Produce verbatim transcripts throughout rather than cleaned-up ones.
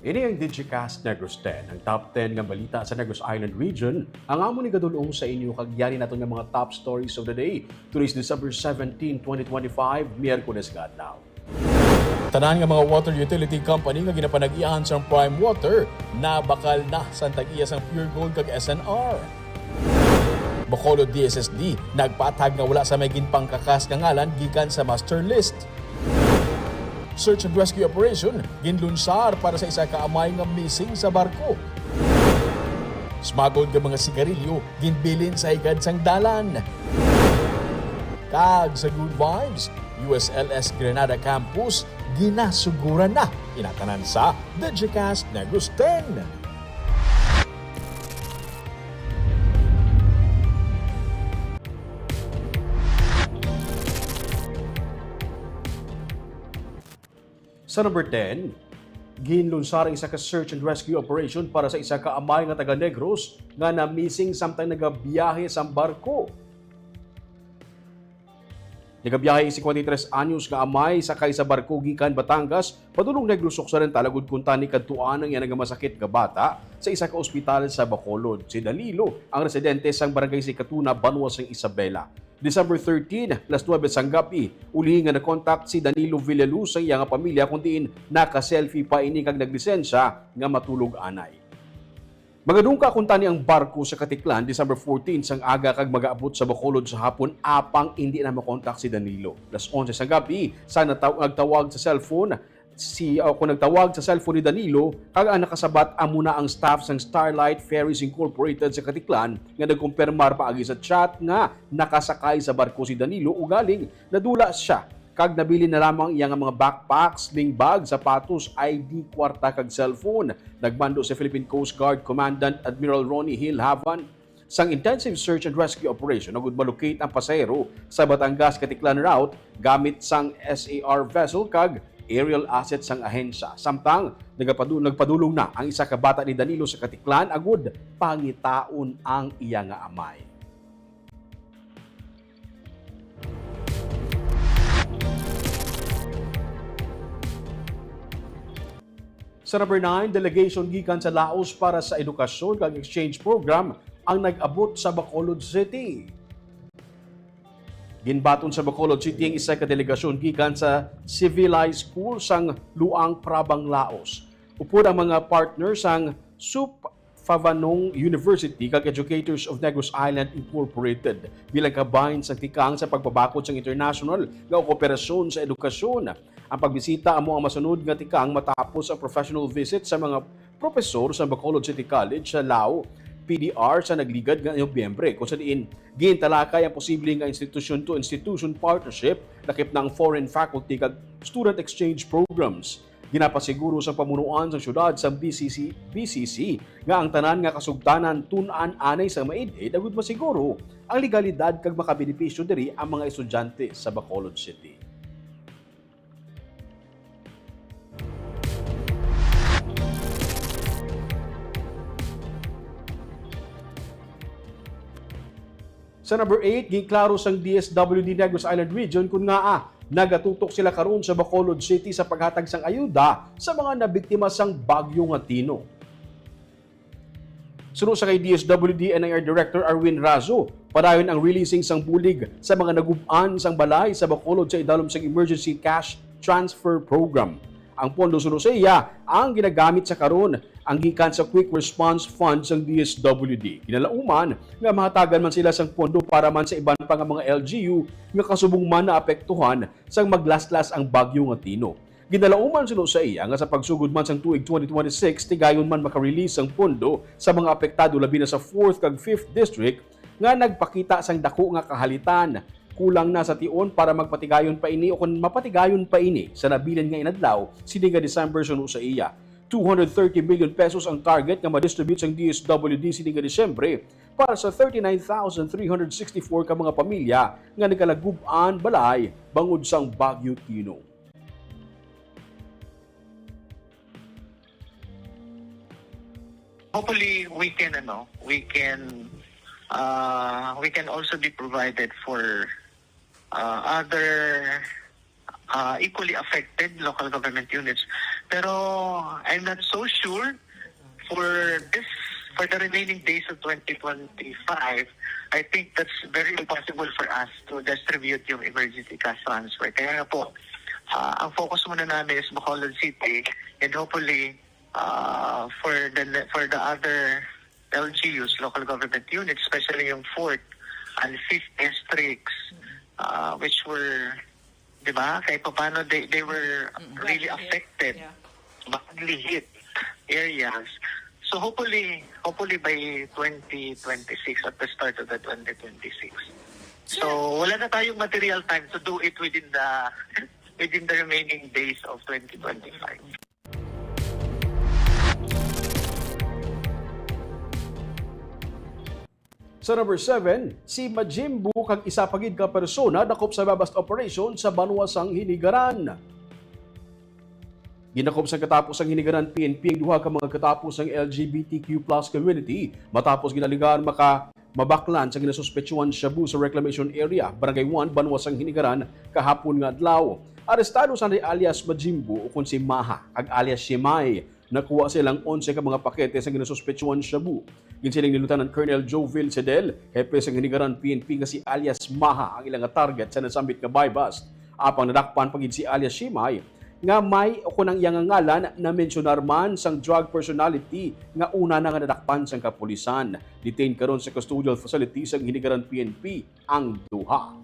Ini ang Digicast Negros ten, ang top ten nga balita sa Negros Island Region, ang amon igadul-ong sa inyo kag yari naton nga mga top stories of the day. Today's December seventeen, twenty twenty-five, Miyerkules nga adlaw. Tanan nga mga water utility company nga ginapanag-iyahan sang Prime Water nabakal na sang tag-iya sang Pure Gold kag S N R. Bacolod D S S D nagpatag nga wala sa may ginpangkakas nga ngalan gikan sa master list. Search and rescue operation ginlunsar para sa isa ka amay nga missing sa barko. Smuggled nga mga sigarilyo ginbilin sa higad sang dalan. Kag sa Good Vibes, U S L S Grenada Campus ginasuguran na. Inatanan sa Digicast Negros ten. Sa number ten, ginlunsar ang isa ka search and rescue operation para sa isa ka amay nga taga Negros nga na-missing samtang nagabiyahe sang barko. Nagabiyahe ang singkwenta y tres anyos nga amay sakay sa barko gikan Batangas padulong Negros Occidental, agud kuntani kadtuan ang iya nga masakit nga bata sa isa ka ospital sa Bacolod. Si Danilo, ang residente sang Barangay Sikatuna, Banwa sang Isabela. December thirteen, alas nuebe sang gabi, ulihi nga na-contact si Danilo Villaluz sa iya nga pamilya, kung diin naka-selfie pa ini kag naglisensya nga matulog anay. Magadungka kuntani ang barko sa Caticlan, December fourteen sang aga, kag magaabot sa Bacolod sa hapon, apang indi na makontak si Danilo. Alas onse sang gabi, sa nataw-, nagtawag sa cellphone, si, o kung nagtawag sa cellphone ni Danilo, kag ang nakasabat amo na ang staff sang Starlight Ferries Incorporated sa Caticlan nga nagkumpirmar paagi sa chat nga nakasakay sa barko si Danilo, ugaling nadula sia kag nabilin na lamang iya nga mga backpack, sling bag, sapatos, I D, kwarta, kag cellphone. Nagmando si Philippine Coast Guard Commandant Admiral Ronnie Hill Havan sang intensive search and rescue operation agud ma-locate ang pasahero sa Batangas-Caticlan route gamit sang S A R vessel kag aerial asset sang ahensya. Samtang nagapadu-, nagpadulong na ang isa ka bata ni Danilo sa Caticlan agud pangitaon ang iya nga amay. Sa number nine, delegation gikan sa Laos para sa edukasyon kag exchange program ang nag-abot sa Bacolod City. Ginbaton sa Bacolod City ang isa ka delegasyon gikan sa Civilized School sang Luang Prabang, Laos. Upod ang mga partner sang Sup Favanong University kag Educators of Negros Island Incorporated bilang kabahin sang tikang sa pagpabakod sang international nga kooperasyon sa edukasyon. Ang pagbisita amo ang masunod nga tikang matapos ang professional visit sa mga propesor sa Bacolod City College sa Lao P D R sa nagligad nga Nobyembre, kung sa diin gintalakay ang posible nga institution-to-institution partnership, lakip na ang foreign faculty kag student exchange programs. Ginapasiguro sang pamunuan sang siyudad sang B C C, B C C nga ang tanan nga kasugtanan tun-an anay sa maid-id agud masiguro ang legalidad kag makabenepisyo diri ang mga estudyante sa Bacolod City. Sa number eight, ginklaro sang D S W D Negros Island Region kon ngaa nagatutok sila karon sa Bacolod City sa paghatag sang ayuda sa mga nabiktima sang Bagyo nga Tino. Suno sa kay D S W D N I R Director Arwin Razo, padayon ang releasing sang bulig sa mga nagub-an sang balay sa Bacolod sa idalom sang Emergency Cash Transfer Program. Ang pondo, suno sa iya, ang ginagamit sa karon ang gikan sa Quick Response Fund sang D S W D. Kinalauman nga mahatagan man sila sang pondo para man sa iban pa nga mga L G U nga kasubong man naapektuhan sang maglaslas ang Bagyo nga Tino. Ginalauman, suno sa iya, nga sa pagsugod man sang tuig twenty twenty-six, tigayon man maka-release ang pondo sa mga apektado, labi na sa fourth kag fifth district, nga nagpakita sang dako nga kahalitan. Kulang na sa tion para magpatigayon pa ini o kon mapatigayon pa ini sa nabilin nga inadlaw sini nga December, suno sa iya. Two hundred thirty million pesos ang target nga ma-distribute sang D S W D sini nga Disyembre para sa thirty-nine thousand three hundred sixty-four ka mga pamilya nga nagkalagub-an balay bangod sang Bagyo Tino. Hopefully, we can, ano, we can, uh, we can also be provided for uh, other uh, equally affected local government units. Pero I'm not so sure for this, for the remaining days of twenty twenty-five. I think that's very impossible for us to distribute yung emergency cash transfer. Kaya nga po, ah, ang focus muna namin is Bacolod City, and hopefully, ah, for the ne-, for the other L G Us, local government units, especially yung fourth and fifth districts, ah, which were, di ba, kahit paano they, they were Mm-mm. really Badly. Affected, Yeah. badly hit areas. So hopefully, hopefully by twenty twenty-six, at the start of the twenty twenty-six. So, Sir. wala na tayong material time to do it within the within the remaining days of twenty twenty-five. Sa number seven, si Majimbo kag isa pa gid ka persona dakop sa buy-bust operation sa banwa sang Hinigaran. Ginakop sa katapos sang Hinigaran P N P ang duha ka mga katapos sang L G B T Q plus community matapos ginaligar maka mabaklan sa ginasuspetsuhan shabu sa Reclamation Area, Barangay one, banwa sang Hinigaran, kahapon nga adlaw. Arestado sa alias Majimbo, ukon si Maha, kag alias Shimay. Nakuha sa ilang onse ka mga pakete sa ginasuspetsuhan shabu. Ginsiling ni Lieutenant Colonel Joevil Cedel, hepe sa Hinigaran P N P, nga si alias Maha ang ilang target sa nasambit nga buy-bust. Apang nadakpan pa gid si alias Shimay nga may, o kun ang iya nga ngalan na mensyonar man, sang drug personality nga una na nga nadakpan sang kapulisan. Detained karon sa custodial facility sang Hinigaran P N P ang duha.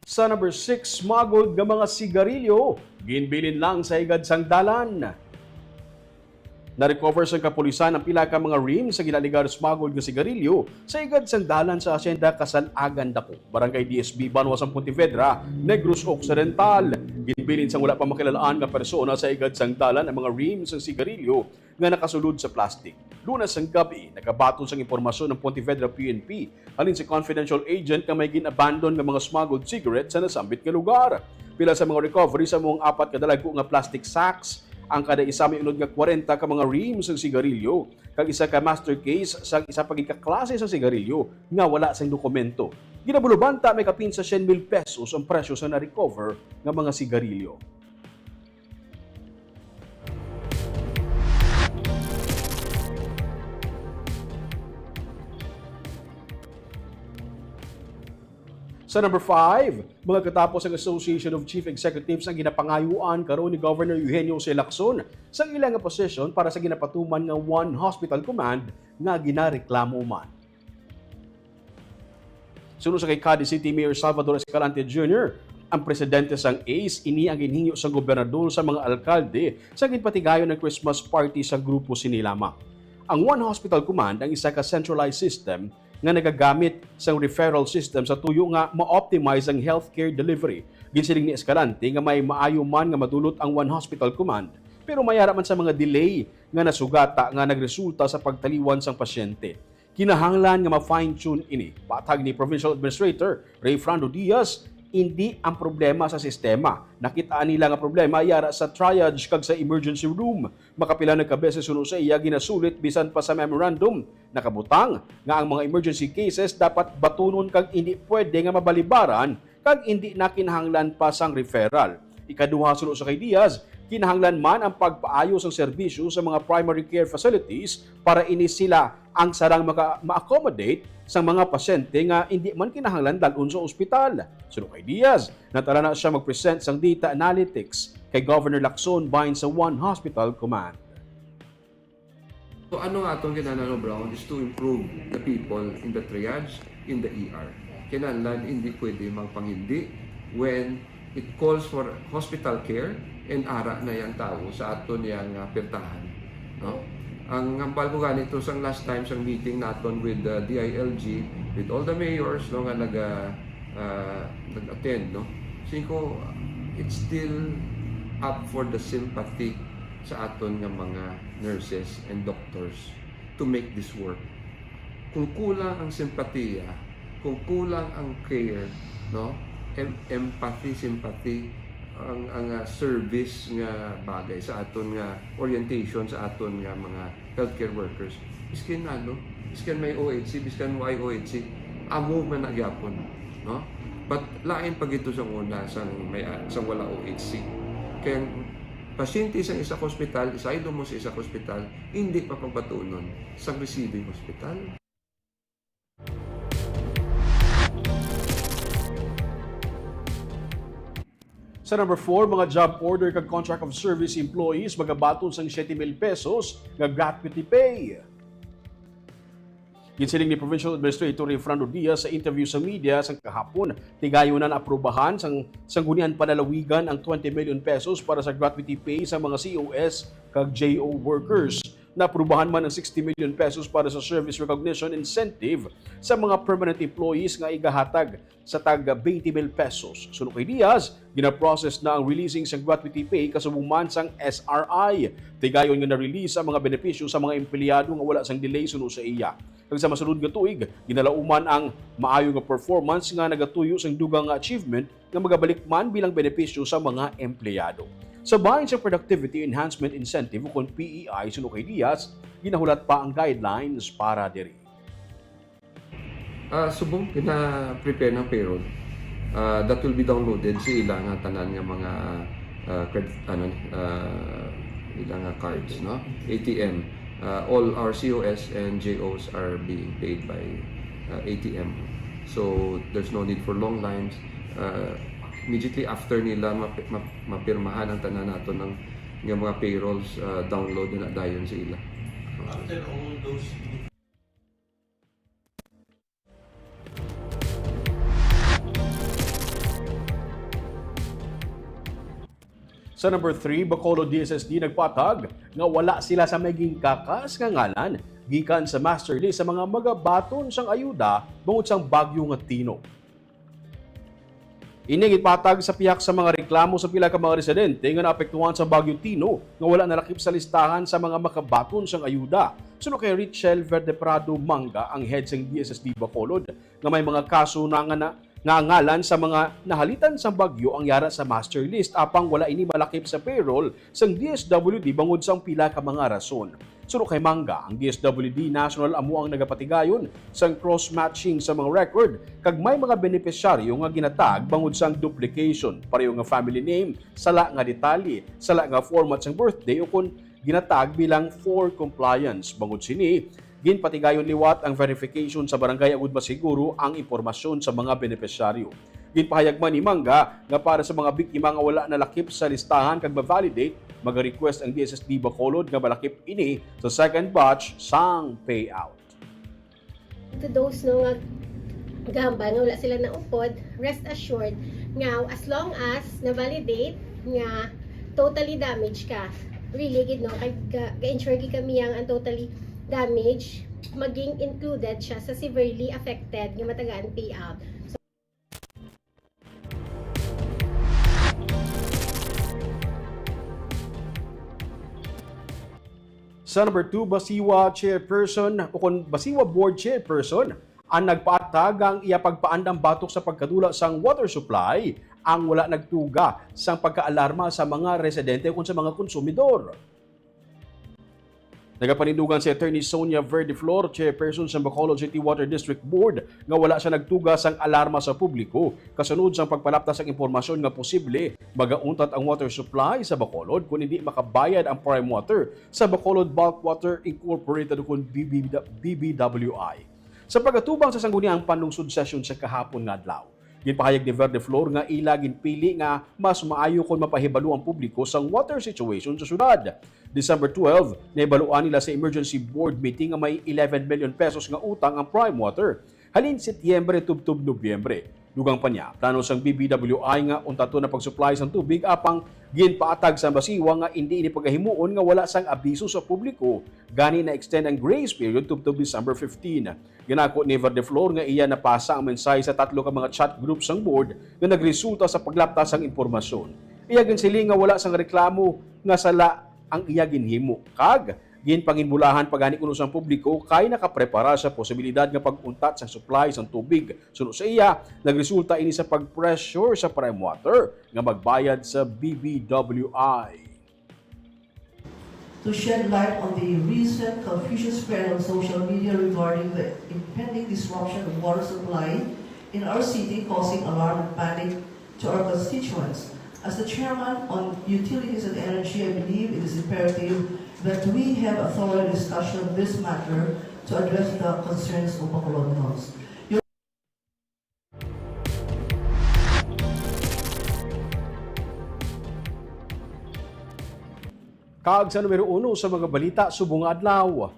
Sa number six, smuggled nga mga sigarilyo, ginbilin lang sa higad sang dalan. Na-recover sang kapulisan ang pila ka mga reams sa ginaligar smuggled nga sigarilyo sa higad sang dalan sa Hacienda Kasal-agan Dako, Barangay D S B, banwa sang Pontevedra, Negros Occidental. Ginbilin sang wala pa makilal-an nga persona sa higad sang dalan ang mga reams sang sigarilyo nga nakasulod sa plastic. Lunes sang gab-i, nakabaton sang impormasyon ang Pontevedra P N P halin sa confidential agent nga may gin-abandon nga mga smuggled cigarette sa nasambit nga lugar. Pila sa mga recovery sa among apat ka dalagku nga plastic sacks, ang kada isa may unod nga kwarenta ka mga reams sang sigarilyo, kag isa ka master case sang isa pa gid ka klase sa sigarilyo nga wala sang dokumento. Ginabulo banta may kapin sa syen mil pesos ang presyo sa na-recover nga mga sigarilyo. Sa number five, mga katapos ang Association of Chief Executives ang ginapangayuan karon ni Governor Eugenio C. Lacson sa ila nga posisyon para sa ginapatuman nga One Hospital Command nga ginareklamo man. Suno sa kay Cadiz City Mayor Salvador Escalante Junior, ang presidente sang ACE, ini ang ginhingyo sang gobernador sa mga alkalde sa ginpatigayon ang Christmas party sa grupo sini lamang. Ang One Hospital Command ang isa ka centralized system nga nagagamit sang referral system sa tuyo nga ma-optimize ang healthcare delivery. Ginsiling ni Escalante nga may maayo man nga madulot ang One Hospital Command, pero may ara man sa mga delay nga nasugata nga nagresulta sa pagtaliwan sang pasyente. Kinahanglan nga ma-fine-tune ini. Bathag ni Provincial Administrator Rayfrando Diaz, indi ang problema sa sistema. Nakit-an nila nga problema yara sa triage kag sa emergency room. Makapila na ka beses suno sa iya ginasulit bisan pa sa memorandum nakabutang nga ang mga emergency cases dapat batunon kag indi pwede nga mabalibaran kag indi na kinahanglan pa sang referral. Ikaduha, suno sa kay Diaz, kinahanglan man ang pagpaayo sang serbisyo sa mga primary care facilities para ini sila ang sarang maka-, ma-accommodate sang mga pasyente nga indi man kinahanglan dal-on sa ospital. Suno kay Diaz, natara na siya mag-present sang data analytics kay Governor Lacson bahin sa One Hospital Command. So, ano nga atong kinahanglan, Brown, is to improve the people in the triage, in the E R. Kinahanglan, hindi pwede magpangindi when it calls for hospital care and ara na yang tawo sa aton yang, ah, pirtahan, no? Ang hambal ko ganito, sang last time, sang meeting naton with, uh, D I L G, with all the mayors, no, nga naga-, ah, nag-attend, no? Singko, it's still up for the sympathy sa aton nga mga nurses and doctors to make this work. Kung kulang ang simpatiya, kung kulang ang care, no? Em-, empathy, sympathy, ang, ang, ah, service nga bagay sa aton nga orientation sa aton nga mga healthcare workers, is kinahanglan Biskan may O H C, biskan way O H C, amo man na gyapon, no? But lain pa gid to sa una, sang may, sang wala O H C. Kay ang pasyente sang isa ka ospital, isaylo mo sa isa ka ospital, hindi pa pagbatunon sang receiving hospital. Sa number four, mga job order kag contract of service employees magabaton sang siyete mil pesos nga gratuity pay. Ginsiling ni Provincial Administrator Rayfrando Diaz sa interview sa media sang kahapon, tigayon na naaprubahan sang Sangguniang Panlalawigan ang twenty million pesos para sa gratuity pay sa mga C O S kag J O workers. Naaprubahan man ang sixty million pesos para sa service recognition incentive sa mga permanent employees nga igahatag sa tag twenty mil pesos. Suno kay Diaz, ginaprocess na ang releasing sang gratuity pay kasubong man sang S R I. Tigayon nga na-release ang mga benepisyo sa mga empleyado nga wala sang delay suno sa iya. Kag sa masunod nga tuig, ginalauman ang maayo nga performance nga nagatuyo sang dugang nga achievement nga magabalik man bilang benepisyo sa mga empleyado. Sa bahin sa Productivity Enhancement Incentive ukon P E I, suno kay Diaz, ginahulat pa ang guidelines para diri. Ah, subong gina-prepare ng payroll, ah, that will be downloaded sa ila nga tanan nga mga, ah, cred-, ano ni, ah, ila nga cards, no? A T M. Ah, all our C O S and J Os are being paid by, ah, A T M. So, there's no need for long lines. Ah, immediately after nila map-, map-, mapirmahan ang tanan nato ng, nga mga payrolls, ah, download na dayon sa ila. After all those Sa number three, Bacolod D S S D nagpatag nga wala sila sa may ginkakas nga ngalan gikan sa master list sa mga magabaton sang ayuda bangod sang bagyo nga Tino. Ini ginpatag sa pihak sa mga reklamo sa pila ka mga residente nga naapektuhan sa Bagyo Tino nga wala nalakip sa listahan sa mga makabaton sang ayuda. Suno kay Richel Verdeprado Manga, ang head sang D S S D Bacolod, nga may mga kaso na nga, na, nga ngalan sa mga nahalitan sang bagyo ang yara sa master list, apang wala ini malakip sa payroll sang D S W D bangod sang pila ka mga rason. Suno kay Manga, ang D S W D National amo ang nagapatigayon sang cross-matching sa mga record, kag may mga benepisyaryo nga ginatag bangod sang duplication, pareho nga family name, sala nga detalye, sala nga format sang birthday, o kon ginatag bilang for compliance. Bangod sini, ginpatigayon liwat ang verification sa barangay agud masiguro ang impormasyon sa mga benepisyaryo. Ginpahayag man ni Manga nga para sa mga biktima nga wala nalakip sa listahan kag ma-validate, maga-request ang D S S D Bacolod nga malakip ini sa second batch sang payout. To those, no, nga gahambal nga wala sila naupod, rest assured nga as long as na-validate nga totally damage ka, really gid, no, kay ga-, ga-insure gid kami ang, ang totally damage, maging included siya sa severely affected nga matagaan payout. So, Sa number two, Basiwa chairperson o kon Basiwa board chairperson ang nagpaatag ang iya pagpaandam batok sa pagkadula sang water supply ang wala nagtuga sang pagkaalarma sa mga residente ukon sa mga konsumidor. Nagapanindugan si Attorney Sonia Verdeflor, chairperson sa Bacolod City Water District Board, nga wala siya nagtuga sang alarma sa publiko kasunod sang pagpalapta sang impormasyon nga posible magauntat ang water supply sa Bacolod kon hindi makabayad ang Prime Water sa Bacolod Bulk Water Incorporated ukon B B, B B W I. Sa pag-atubang sa Sangguniang Panlungsod Session sa kahapon nga adlaw, ginpahayag ni Verdeflor nga ila ginpili nga mas maayo kon mapahibalo ang publiko sang water situation sa syudad. December twelve, nahibaluan nila sa emergency board meeting nga may eleven million pesos nga utang ang Prime Water halin Setyembre tubtob Nobyembre. Dugang pa niya, plano sang B B W I nga untaton ang pag-supply sang tubig, apang ginpaatag sa Basiwa nga indi ini pagahimuon nga wala sang abiso sa publiko, gani na-extend ang grace period tubtob December fifteen. Ginako ni Verdeflor nga iya napasa ang mensahe sa tatlo ka mga chat group sang board nga nagresulta sa paglapta sang impormasyon. Iya ginsiling nga wala sang reklamo nga sala ang iya ginhimo, kag ginpanginbulahan pa gani kuno sang publiko kay nakaprepara sa posibilidad nga pag-untat sang supply sang tubig. Suno sa iya, nagresulta ini sa pag-pressure sa Prime Water nga magbayad sa B B W I. to shed light on the recent confusion spread on social media regarding the impending disruption of water supply in our city, causing alarm and panic to our constituents. As the chairman on utilities and energy, I believe it is imperative that we have a thorough discussion of this matter to address the concerns of Bacolodnos. Kag sa numero uno sa mga balita subong nga adlaw,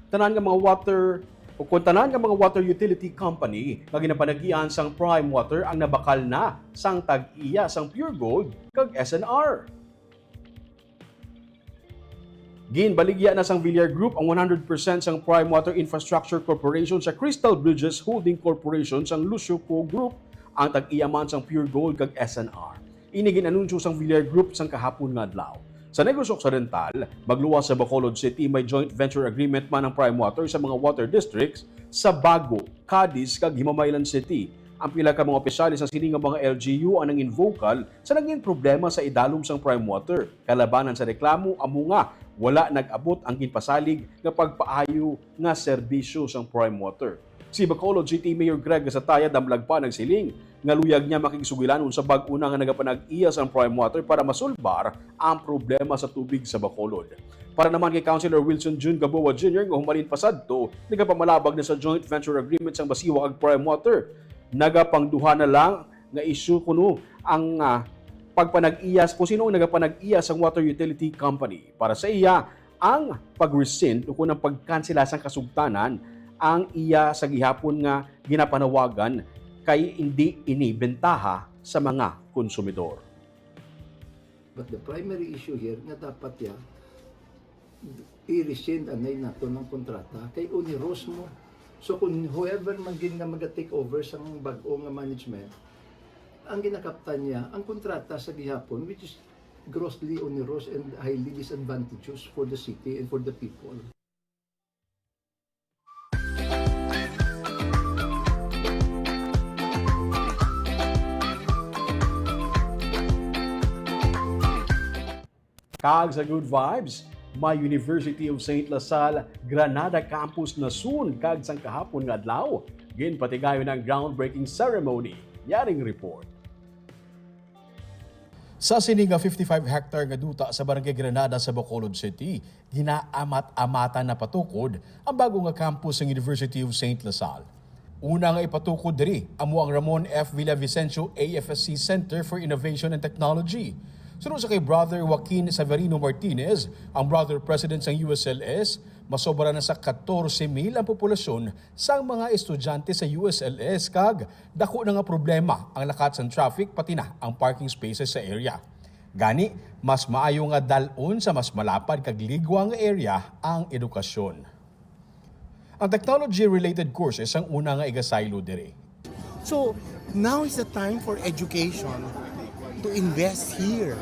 tanan nga mga water o kung tanan nga mga water utility company nga ginapanag-iyahan sang Prime Water ang nabakal na sang tag-iya sang Pure Gold kag S N R. Ginbaligya na sang Villar Group ang one hundred percent sang Prime Water Infrastructure Corporation sa Crystal Bridges Holding Corporation sang Lucio Co. Group, ang tag-iya man sang Pure Gold kag S N R. Ini gin-anunsyo sang Villar Group sang kahapon nga adlaw. Sa Negros Occidental, magluwas sa Bacolod City, may joint venture agreement man ang Prime Water sa mga water districts sa Bago, Cadiz, kag Himamaylan City. Ang pila ka mga opisyales sang sini nga mga L G U ang nangin vocal sa naging problema sa idalom sang Prime Water. Kalabanan sa reklamo amo nga wala nag-abot ang ginpasalig nga pagpaayo nga serbisyo sang Prime Water. Si Bacolod City Mayor Greg Gasataya damlag pa nagsiling nga luyag niya makigsugilanon sa bag-o na nga nagapanag-iya sang Prime Water para masulbar ang problema sa tubig sa Bacolod. Para naman kay Councilor Wilson Jun Gamboa Junior nga humalin pa sadto nagapamalabag na sa joint venture agreement sang Basiwa kag Prime Water, nagapangduha na lang nga isyu kuno ang, ah, pagpanag-iya kung sino ang nagapanag-iya sang water utility company. Para sa iya, ang pag-rescind o kun ang pagkansela sang kasugtanan ang iya sa gihapon nga ginapanawagan kay indi ini bentaha sa mga konsumidor. But the primary issue here nga dapat ya i-rescind anay nato ng kontrata kay onerous mo. So kung whoever man gid nga maga-take over sang bag-o nga management, ang ginakaptan niya ang kontrata sa gihapon, which is grossly onerous and highly disadvantageous for the city and for the people. Kag sa Good Vibes, may University of Saint La Salle Granada Campus na soon kag sang kahapon nga adlaw, ginpatigayon ang groundbreaking ceremony. Yaring report. Sa sini nga fifty-five hectare nga duta sa Barangay Granada sa Bacolod City, ginaamat-amatan na patukod ang bago nga campus sang University of Saint La Salle. Una nga ipatukod diri amo ang Ramon F. Villavicencio A F S C Center for Innovation and Technology. Suno sa kay Brother Joaquin Severino Martinez, ang Brother President sang U S L S, masobra na sa katorse mil ang populasyon sang mga estudyante sa U S L S kag dako na nga problema ang lakat sang traffic pati na ang parking spaces sa area. Gani, mas maayo nga dal-on sa mas malapad kag ligwa nga area ang edukasyon. Ang technology-related courses ang una nga igasaylo diri. So, now is the time for education to invest here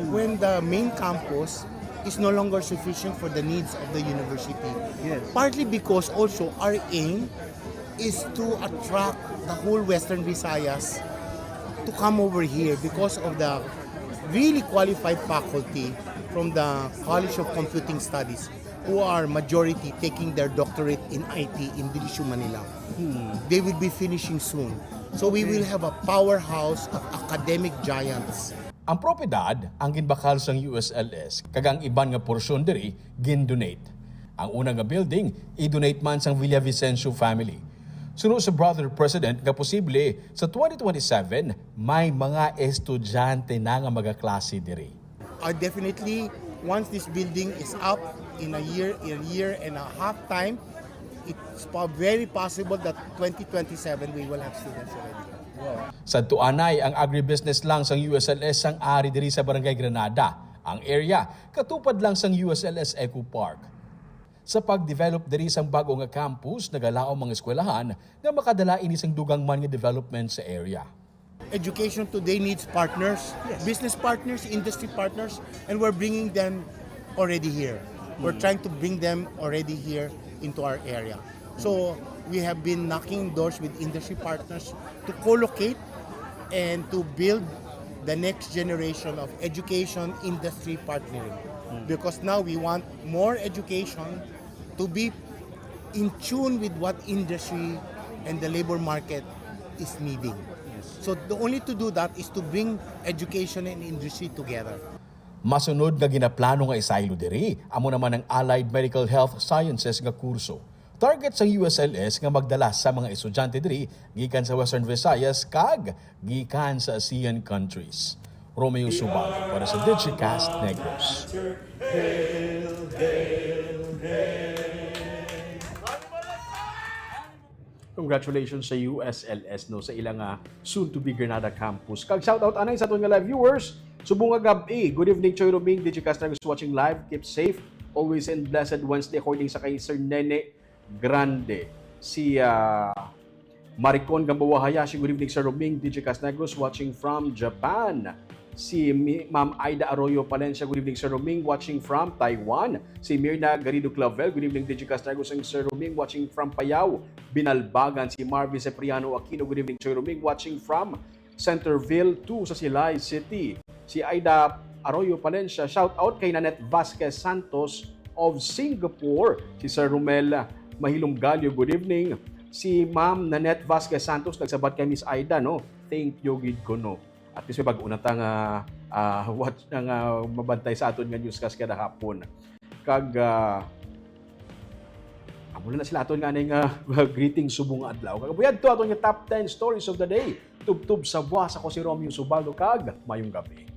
when the main campus is no longer sufficient for the needs of the university. Yes. Partly because also our aim is to attract the whole Western Visayas to come over here because of the really qualified faculty from the College of Computing Studies who are majority taking their doctorate in I T in Dilicio, Manila. Hmm. They will be finishing soon. So we will have a powerhouse of academic giants. Ang propiedad ang ginbakal sang U S L S, kag ang iban nga porsyon diri gin-donate. Ang una nga building i-donate man sang Villavicencio family. Suno sa Brother President nga posible sa twenty twenty-seven may mga estudyante na nga magaklase diri. Uh, definitely, once this building is up in a year, in a year and a half time, it's very possible that twenty twenty-seven we will have students already. Sadto anay, ang agribusiness lang sang U S L S sang ari diri sa Barangay Granada. Ang area katupad lang sang U S L S Eco Park. Sa pag-develop diri sang bag-o nga campus, nagalaom ang eskwelahan nga makadala ini sang dugang man nga development sa area. Education today needs partners, yes, business partners, industry partners, and we're bringing them already here. We're trying to bring them already here into our area. So we have been knocking doors with industry partners to co-locate and to build the next generation of education industry partnering. Because now we want more education to be in tune with what industry and the labor market is needing. So the only to do that is to bring education and industry together. Masunod nga ginaplano nga isaylo diri amo naman ang Allied Medical Health Sciences nga kurso. Target sang U S L S nga magdala sa mga estudyante diri gikan sa Western Visayas kag gikan sa ASEAN countries. Romeo Subal para sa Digicast Negros. Congratulations sa U S L S, no, sa ilang ah, soon to be Granada campus. Kag shout out anay sa aton nga live viewers. Subong nga gab-i. Good evening, Choy Roming, Digicast Negros watching live. Keep safe always and blessed Wednesday, according sa kay Sir Nene Grande. Si ah, Maricon Gamboa Hayashi, good evening, Sir Roming, Digicast Negros watching from Japan. Si Mi- Ma'am Aida Arroyo Palencia, good evening, Sir Roming, watching from Taiwan. Si Mirna Garrido Clavel, good evening, Digicast Negros and Sir Roming, watching from Payao. Binalbagan. Si Marvin Cipriano Aquino, good evening, Choy Roming, watching from Centerville two sa Silay City. Si Aida Arroyo Palencia, shout out kay Nanette Vasquez Santos of Singapore. Si Sir Romel Mahilom Gallo, good evening. Si Ma'am Nanette Vasquez Santos, nagsabat kay Miss Aida, no? Thank you gid ko, no? At least may bag-o na ta nga ah, watch na nga mabantay sa aton nga newscast kada hapon. Kag ah, amo na sila aton nga aning ah, greeting subong nga adlaw. Kag buyag to aton nga top ten stories of the day. Tubtob sa buwas, ako si Romeo Subaldo kag mayong gabi.